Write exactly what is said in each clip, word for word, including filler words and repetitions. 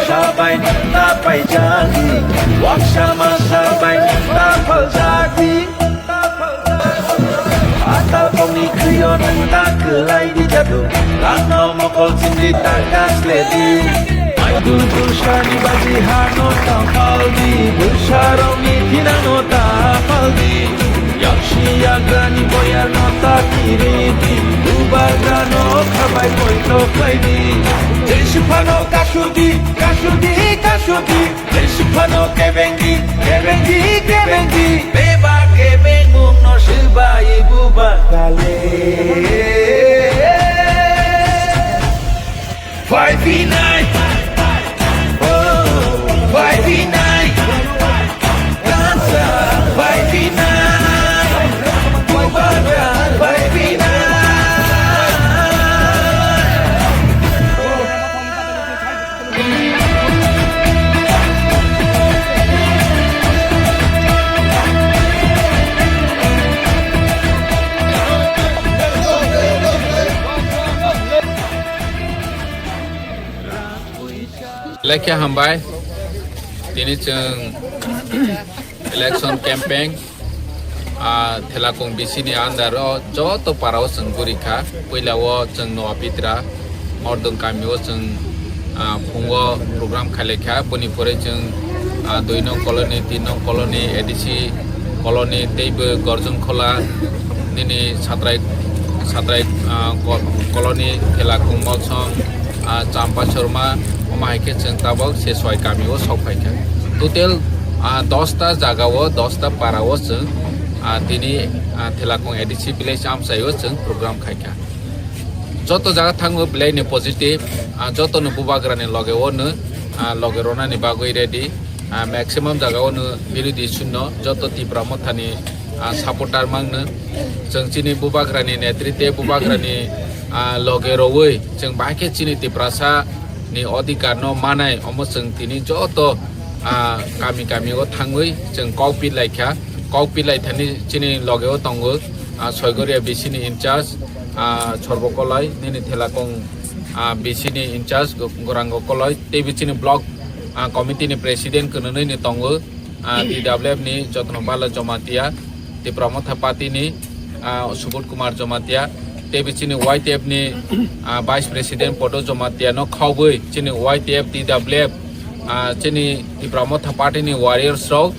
Sabai ta paijadi, waksa ma sabai ta paljadi. Atal kongni khriyo nang ta kwlai di jadu, langno mokol sindi ta kasledi. Maidu dusani baji hano ta paldi, dusarokni thinano ta paldi. Yaksi yagrani boyarno ta kiridi, bubagrano khabai poito khlaidi. Jesiphano kasudi, kasudi, kasudi. Jesiphano kebengi, kebengi, kebengi. Beba kebengmungno swbai bubagrale. Five v nine. Oh, five v nine. Dansa five v nine. Bubagra five v nine. Lekha hambai. Tini chwng election campaign, ah, Thelakung B C ni under o joto para o chwng guri kha. Puila o chwng Noa Pitra, Mordong kami o chwng, ah, phungo program khailai kha. Boni pore chwng, ah, dui nong colony, tin nong colony, A D C colony, teibo Gorjon Khola, nini Satrai, Satrai, ah, ko-, colony, Thelakung Molsong, ah, Champa Chorma, omo hai khe chwng tabok se soi kami o sok phai kha. Total, ah, dos ta jaga o, dos ta para o chwng, ah, tini, ah, Thelakung A D C village amchai o chwng program khai kha. Joto jaga thango belai ni positive, ah, joto no bubagra ni loge o no, ah, loge rona ni bagwi ready. Ah, maximum jaga o no birodhi shunyo, joto Tipra Motha ni, ah, supporter mang no. Chwng chini bubagra ni netrite, bubagra ni, ah, loge rowui chwng bahai khe chini Tiprasa ni odhikar no manai, omo chwng tini joto, ah, kami kami o thangwi chwng kok pilai kha, kok pilai thani chini loge o tongo, ah, Soigoria B C ni in charge, ah, Sorbo Koloi, nini Thelakung, ah, B C ni in charge Go-, Gorango Koloi, teibo chini block, ah, committee ni president kwnwi ni tongo, ah, T W F ni Jotno Bala Jomatia, Tipra Motha Party ni, ah, Subodh Kumar Jomatia, teibo chini Y T F ni, ah, vice president Podo Jomatia no khobwi chini Y T F, T W F, ah, chini Tipra Motha Party ni warriors rok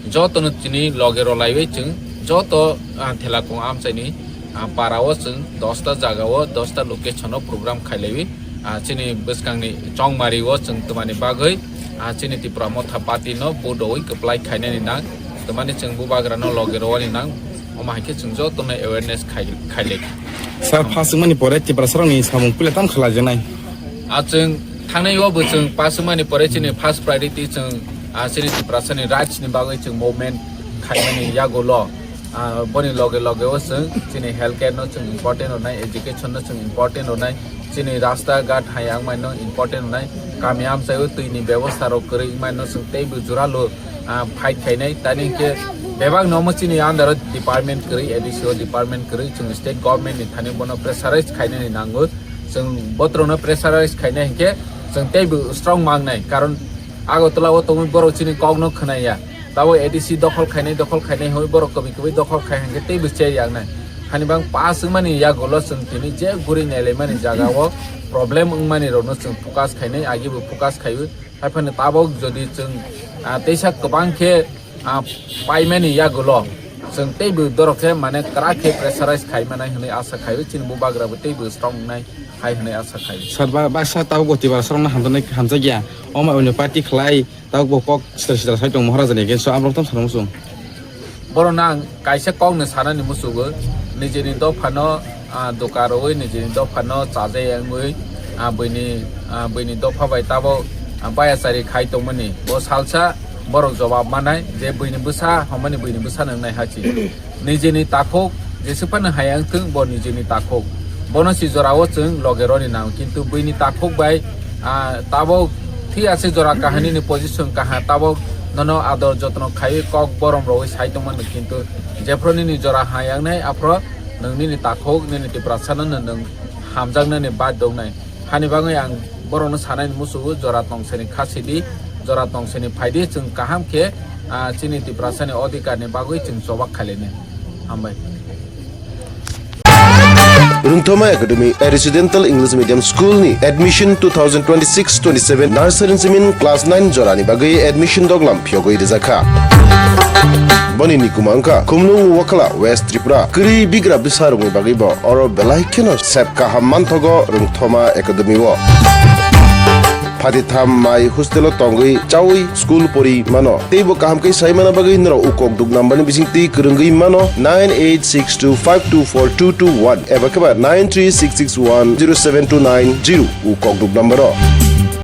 joto no chini loge rwlaiwi chwng joto, ah, Thelakung amchai ni, ah, para o chwng dos ta jaga o, dos ta location o program khailaiwi, ah, chini bwskang ni Chongmari o chwng twmani bagwi, ah, chini Tipra Motha Party no vote rwui kwplai khainani nang, twmani chwng bubagra no loge rwani nang, omo hai khe chwng joto no awareness khai, khailai kha. Sir, pass wngmani pore Tiprasa rokni samung puila tamo khlaijaknai? Ah, chwng thangnai o bo chwng pass wngmani pore chini first priority chwng, ah, chini Tiprasa ni rights ni bagwi chwng movement khaimani yagulo. Ah, boni loge loge o chwng chini health care no chwng important rwnai, education no chwng important rwnai, chini rasta ghat hai wngmani no important rwnai, kami amchai o twi ni bebosta rok kwrwi wngmani no chwng teibo jora lo, ah, fight khainai. Tani hinkhe bebak no omo chini under o department kwrwi, A D C o department kwrwi, chwng state government ni thani bono pressurize khainani nango. Chwng botrok no pressurize khainai hinkhe chwng teibo strong mangnai, karon Agartala o tongwi borok chini kok no khwnaya. Tabo A D C dokhol khainai, dokhol khainai hwnwi borok kwbwi kwbwi dokhol khai hinkhe teibo che yaknai. Hani bang pass wngmani yagulo chwng tini je guri nailaimani jaga o problem wngmani rokno chwng focus khainai, agi bo focus khaiwi. Haiphano tabok jodi chwng, ah, teisa kwbang khe, ah, paimani yagulo chwng teibo dorok khe mane kwrak khe pressurize khai manai hwnwi asa khaiwi chini bubagra bo teibo strong wngnai hai hwnwi asa khai. Sir, ba, baksa tabok bo Tiprasa rokno hamjaknai, hamjakya. Omo onyo party khlai, tabok bo kok sitra sitra sai tong Maharaja ni against o, amrok tam sanang muchung. Borok no ang kaisa kok no sanani muchungo, nijini dopha no, ah, doka rwui, nijini dopha no chajai wngwi, ah, buini, ah, buini dopha bai tabok ah, bayachari khai tongmani. Bo salsa borok jobab manai je buini bwsa, homani buini bwsa nang nai hachi. Nijini takhuk, jese phano hayang thung, bo nijini takhuk. Bono si jorao chwng loge roni nang, kintu buini takhuk bai, ah, tabok thik ase jora kahani ni position kaha, tabok nono ador jotno khaiwi kok borom rogwi sai tongmani, kintu jephro nini jora hayang nai, aphro nwng nini takhuk, nini Tiprasa no nwng hamjaknani bad dongnai. Hani bagwi ang borokno sanai musugo, jora tongsani kha sidi, jora tongsani phaidi, chwng kaham khe, ah, chini Tiprasani odhikarni bagwi chwng chobak khailini. Hambai. Rungthoma Academy, a residential English medium school ni admission two thousand twenty-six twenty-seven nursery simin class nine jorani bagwi admission doglam phiyogwi rijakha. Boni nikuma wngkha Khumlung Wakhala, West Tripura. Kwrwi bigra bwsarokni bagwi bo oro belai kheno sep kaham manthogo Rungthoma Academy o. Phatitham mai hostel o tongwi chawi school pori mano. Teibo kaham khe sai mana bagwi norok ukok duk number ni bising twi kwrwngwi mano nine eight six two five two four two two one eba kheba nine three six six one zero seven two nine zero ukok duk number o.